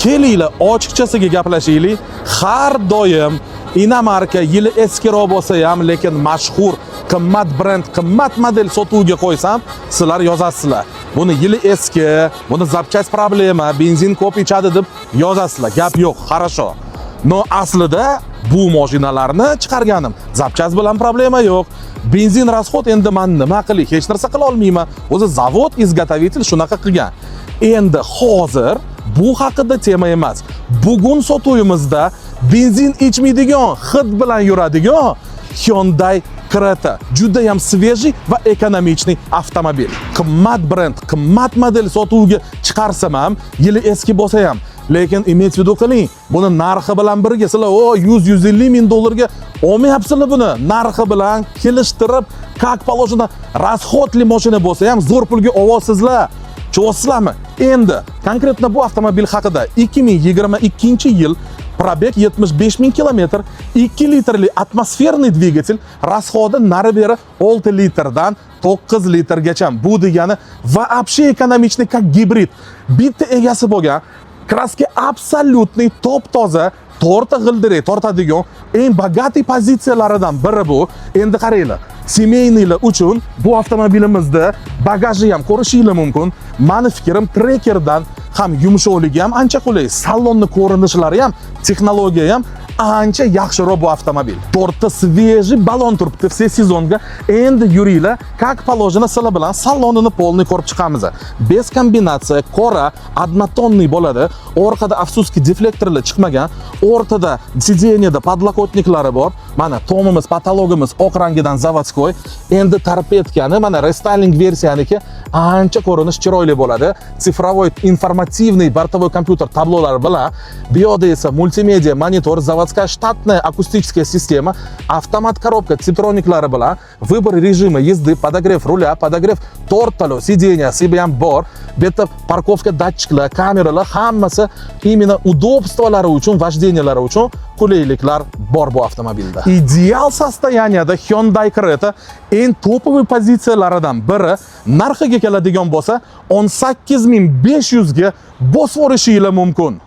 Kelinglar, ochiqchasiga gaplashaylik. Har doim иномарка yili eskiroq bo'lsa ham, lekin mashhur, qimmat brend, qimmat model sotuvga qo'ysam, sizlar yozasizlar. Buni yili eski, buni запчасть problema, benzin ko'p ichadi deb yozasizlar. Gap yo'q, хорошо. Но aslida bu mashinalarni chiqarganim запчасть bilan problema yo'q. Benzin расход endi man nima qilay? Hech narsa qila olmayman. O'zi zavod изготовитель shunaqa qilgan. Endi hozir bu haqida tema emas. Bugun sotuvimizda benzin ichmaydigan, hid bilan yuradigan Hyundai Creta juda ham свежий va экономичный avtomobil. Qimmat brend, qimmat model sotuvga chiqarsam ham, yili eski bo'lsa ham, lekin иметь в виду qiling, buni narxi bilan birga sizlar o 100-150 ming dollarga olmayapsizlar buni. Narxi bilan kelishtirib, как положено, расход li mashina bo'lsa ham zo'r pulga olyapsizlar. Tushunyapsizlarmi? Endi конкретно bu avtomobil haqida: 2022 yil, пробег 75 ming kilometr, 2 litrli атмосферный dvigatel, расход i nari beri 6 litrdan 9 litrgacha. Bu degani вообще экономичный, как gibrid. Bitta egasi bo'lgan, краска абсолютный top toza, to'rtta g'ildirak tortadigan eng богатый pozitsiyalaridan biri bu. Endi qaranglar, семейный lar uchun bu avtomobilimizda bagaji ham ko'rishinglar mumkin. Mani fikrim, Trackerdan ham yumshoqligi ham ancha qulay. Salonni ko'rinishlari ham, texnologiya ham ancha yaxshiroq bu avtomobil. To'rtta свежий balon turibdi все sezonga. Endi yuringlar, как положено, sizlar bilan salonini полный ko'rib chiqamiz. Без kombinatsiya, qora, однотонный bo'ladi. Orqada, afsuski, deflektorlar chiqmagan. O'rtada сиденье da подлокотник lari bor. Mana tomimiz, потолок imiz oq rangidan, заводской. Endi торпедка ni mana рестайлинг versiyaniki ancha ko'rinish chiroyli bo'ladi. Цифровой информативный бортовой kompyuter tablolari bilan. Bu yoqda esa multimedia monitor, заводская штатная акустическая система, avtomat коробка типтроник lari bilan, выбор режима езды, подогрев руля, подогрев to'rttala сиденья si ham bor. Bu yerda парковка datchiklar, kameralar, hammasi именно удобство lari uchun, вождения lari uchun qulayliklar bor bu avtomobilda. Ideal состояние da Hyundai Creta eng топовый pozitsiyalaridan biri. Narxiga keladigan bo'lsa, 18 500 ga bosib yuborishinglar mumkin.